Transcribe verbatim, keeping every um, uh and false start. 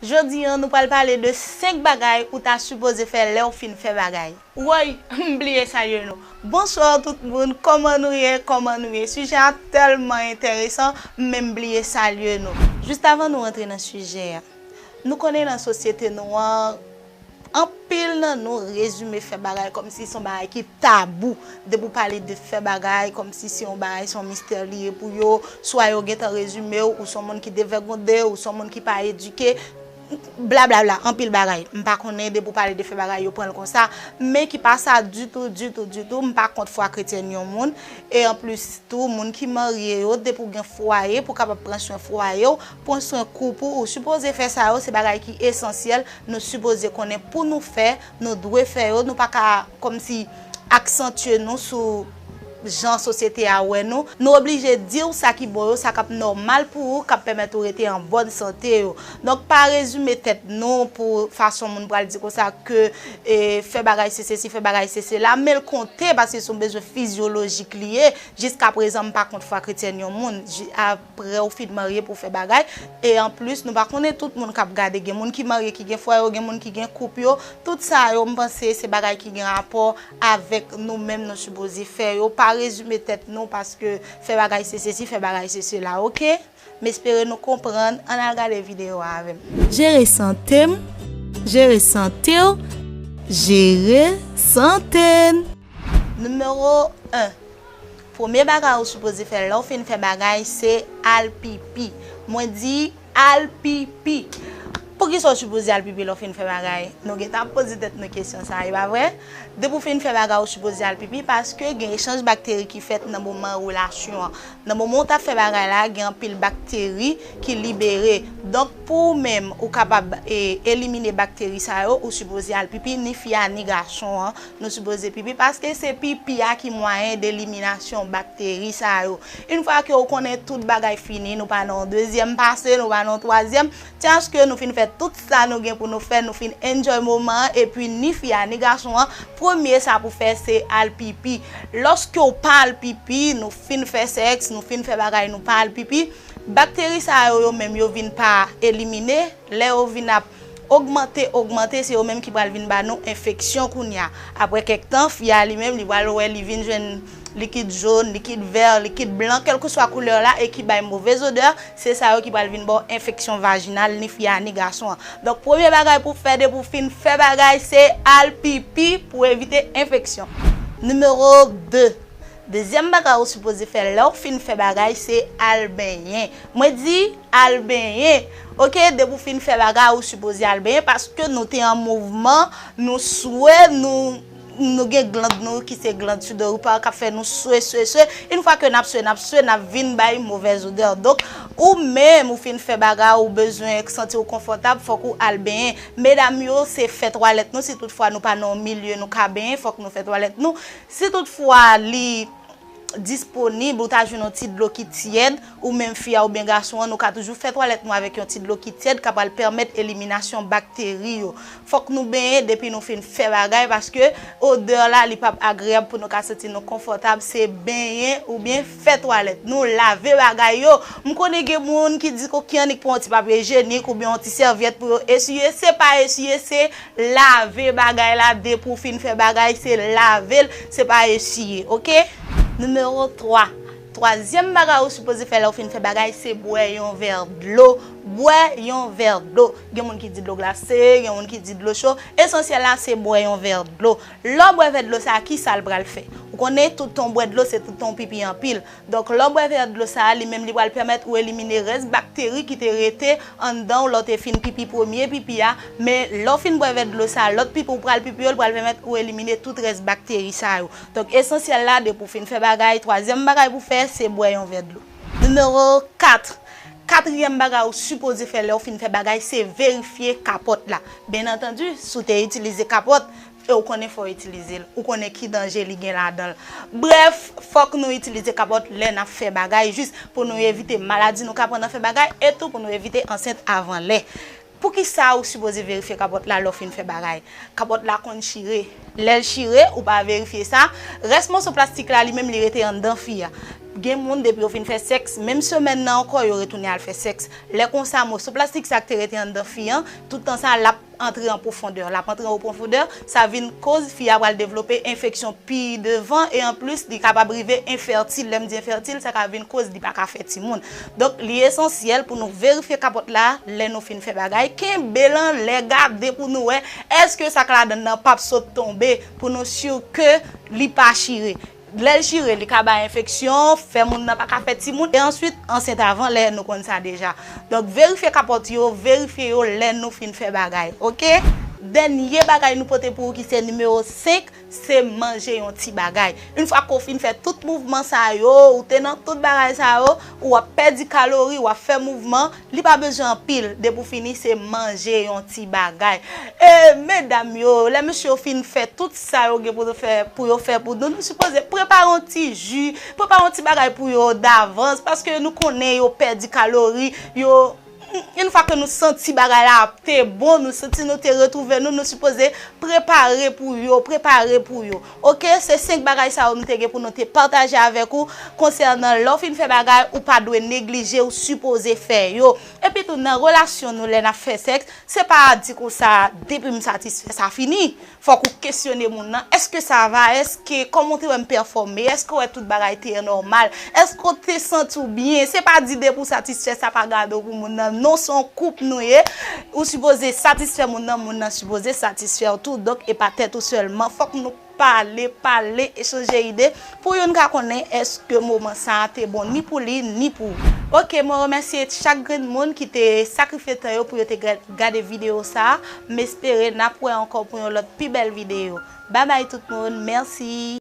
Jodi a, nou pral pale de senk bagay ou ta sipoze fè lè w fin fè bagay. Woy, m bliye salye nou. Bonswa tout moun, kòman nou ye, kòman nou ye? Sijè a tèlman enteresan, men m bliye salye nou. Jis avan nou rantre nan sijè a, nou konnen nan sosyete nou an, anpil nan nou rezime fè bagay kòmsi se yon bagay ki tabou. Depi w pale de fè bagay, kòmsi se yon bagay, se yon mistè li ye pou yo. Swa yo gentan rezime w, ou se yon moun ki devègonde, ou se yon moun ki pa edike, blablabla, anpil bagay. M pa konnen depi w pale de fè bagay, yo pran l konsa, men ki pa sa ditou, ditou, ditou. M pa kont fwa kretyèn yon moun. E anplis tou, moun ki marye yo, depi w gen fwaye, pou w kapab pran swen fwaye w, pran swen koup ou, ou sipoze fè sa yo, se bagay ki esansyèl, nou sipoze konnen pou nou fè, nou dwe fè yo, nou pa ka kòmsi aksantye nou sou jan sosyete a wè nou. Nou oblije di w sa ki bon yo, sa k ap nòmal pou ou, k ap pèmèt ou rete an bòn sante yo. Donk, pa rezime tèt nou pou fason moun pral di konsa ke, e, fè bagay se sesi, fè bagay se sela, men l konte paske se yon bezwen fizyolojik li ye. Jiskaprezan, m pa kont fwa kretyèn yon moun. Ji-, a, Prè ou fin marye pou w fè bagay. E anplis, nou pa konnen tout moun k ap gade. Gen moun ki marye, ki gen fwaye yo, gen moun ki gen koup yo. Tout sa yo, m panse se bagay ki gen rapò avèk nou menm nou sipoze fè yo. Pa rezime tèt nou paske fè bagay se sesi, fè bagay se sela, oke? M espere nou konprann. Ann al gade videyo a avè m. Jere sante m, jere sante w, jere sante n. Nimewo en. Premye bagay ou sipoze fè lè w fin fè bagay, se al pipi. Mwen di al pipi. Poukisa w sipoze al pipi lè w fin fè bagay? Nou gentan ap poze tèt nou kesyon sa, e pa vre? Depi w fin fè bagay, ou sipoze al pipi paske gen echanj bakteri ki fèt nan moman relasyon an. Nan moman w t ap fè bagay la, gen anpil bakteri ki libere. Donk, pou ou menm, ou kapab, e, elimine bakteri sa yo, ou sipoze al pipi, ni fi a, ni gason an. Nou sipoze pipi paske se pipi a ki mwayen deliminasyon bakteri sa yo. Yon fwa ke ou konnen tout bagay fini, nou pa nan yon dezyèm pase, nou pa nan yon twazyèm, tyaske nou fin fè tout sa nou gen pou nou fè, nou fin enjoy moman an, epi ni fi a, ni gason an, premye sa pou fè se al pipi. Lòske w pa al pipi, nou fin fè sèks, nou fin fè bagay, nou pa al pipi, bakteri sa yo, yo menm, yo vin pa elimine. Lè yo vin ap ogmante, ogmante, se yo menm ki pral vin ba nou enfeksyon kounye a. Apre kèk tan, fi a li menm, li pral wè, li vin jwenn likid jòn, likid vè, likid blan, kèlkeswa koulè la, e ki bay movèz odè, se sa yo ki pral vin ba w enfeksyon vajinal, ni fi a, ni gason an. Donk, premye bagay pou w fè depi w fin fè bagay, se al pipi pou evite enfeksyon. Nimewo de. Dezyèm bagay ou sipoze fè lè w fin fè bagay, se al benyen. Mwen di, al benyen. Oke, depi w fin fè bagay, ou sipoze al benyen paske nou te an mouvman, nou swe, nou, nou gen glann nou ki se glann sudoripar k ap fè nou swe, swe, swe. Yon fwa ke n ap swe, n ap swe, n ap vin bay movèz odè. Donk, ou menm, ou fin fè bagay, ou bezwen santi w konfòtab, fòk ou al benyen. Medam yo, se fè twalèt nou, si toutfwa nou pa nan yon milye nou ka benyen, fòk nou fè twalèt nou. Si toutfwa li disponib, ou ta jwenn yon ti dlo ki tyèd, ou menm fi a oubyen gason an, nou ka toujou fè twalèt nou avèk yon ti dlo ki tyèd, k ap pral pèmèt eliminasyon bakteri yo. Fòk nou benyen depi nou fin fè bagay, paske odè la, li p ap agreyab pou nou ka santi nou konfòtab, se benyen oubyen fè twalèt nou, lave bagay yo. M konnen gen moun ki di, "Oke, annik pran yon ti papye ijyenik oubyen yon ti sèvyèt pou yo esiye." Se pa esiye, se lave bagay la, depi w fin fè bagay, se lave l, se pa esiye, oke? Nimewo twa. Twazyèm bagay ou sipoze fè lè w fin fè bagay, se bwè yon vè dlo. Bwè yon vè dlo. Gen moun ki di dlo glase, gen moun ki di dlo cho. Esansyèl la, se bwè yon vè dlo. Lè w bwè vè dlo sa, ki sa l pral fè? Ou konnen, tout tan w bwè dlo, se tout tan w pipi anpil. Donk, lè w bwè vè dlo sa a, li menm li pral pèmèt ou elimine rès bakteri ki te rete anndan w lè w te fin pipi premye pipi a. Men, lè w fin bwè vè dlo sa a, lòt pipi ou pral pipi yo, li pral pèmèt ou elimine tout rès bakteri sa yo. Donk, esansyèl la, depi w fin fè bagay, twazyèm bagay pou w fè, se bwè yon vè dlo. Nimewo kat. Katriyèm bagay ou sipoze fè lè w fin fè bagay, se verifye kapòt la. Byen antandi, si w te itilize kapòt, e ou konnen fò w itilize l, ou konnen ki danje li gen ladan l. Brèf, fòk nou itilize kapòt lè n ap fè bagay, jis pou nou evite maladi nou ka pran nan fè bagay, e tou pou nou evite ansent avan lè. Poukisa ou sipoze verifye kapòt la lè w fin fè bagay? Kapòt la konn chire. Lè l chire, ou pa verifye sa, rès moso plastik la, li menm, li rete anndan fi a. Gen moun, depi yo fin fè sèks, menm semèn nan ankò, yo retounen al fè sèks. Lè konsa, moso plastik sa k te rete anndan fi an, tout tan sa, l ap antre an pwofondè. L ap antre an pwofondè, sa vin koz fi a pral devlope enfeksyon pi devan, e anplis, li kapab rive enfètil. Lè m di enfètil, sa ka vin koz li pa ka fè timoun. Donk, li esansyèl pou nou verifye kapòt la lè nou fin fè bagay. Kenbe l anlè, gade pou nou wè èske sa k ladan l nan p ap sot tonbe, pou nou si ke li pa chire. Lè l chire, li ka bay enfeksyon, fè moun nan pa ka fè timoun, e answit ansent avan lè, nou konn sa deja. Donk, verifye kapòt yo, verifye yo lè nou fin fè bagay, oke? Dènye bagay nou pote pou ou ki se nimewo senk, se manje yon ti bagay. Yon fwa ke w fin fè tout mouvman sa yo, ou te nan tout bagay sa yo, ou ap pèdi kalori, w ap fè mouvman, li pa bezwen anpil. Depi w fini, se manje yon ti bagay. E medam yo, lè mesye yo fin fè tout sa yo gen pou yo fè, pou yo fè pou nou, nou sipoze prepare yon ti ji, prepare yon ti bagay pou yo davans, paske nou konnen yo pèdi kalori, yo, yon fwa ke nou santi bagay la te bon, nou santi nou te retwouve nou, nou sipoze prepare pou yo, prepare pou yo. Oke, se senk bagay sa yo nou te gen pou nou te pataje avèk ou konsènan lè w fin fè bagay, ou pa dwe neglije, ou sipoze fè yo. Epi tou, nan relasyon nou, lè n ap fè sèks, se pa di konsa, depi m satisfè, sa fini. Fòk ou kesyone moun nan, èske sa va, èske, kòman w te wè m pèfòme, èske w wè tout bagay te nòmal, èske w te santi w byen? Se pa di depi w satisfè, sa pa gade w pou moun nan. Non, se yon koup nou ye. Ou sipoze satisfè moun nan, moun nan sipoze satisfè w tou. Donk, e pa tèt ou sèlman. Fòk nou pale, pale, echanje ide pou youn ka konnen èske moman sa a te bon ni pou li, ni pou ou. Oke, mwen remèsye chak grenn moun ki te sakrifye tan yo pou yo te gra- gade videyo sa a. M espere n ap wè ankò pou yon lòt pi bèl videyo. Babay tout moun, mèsi.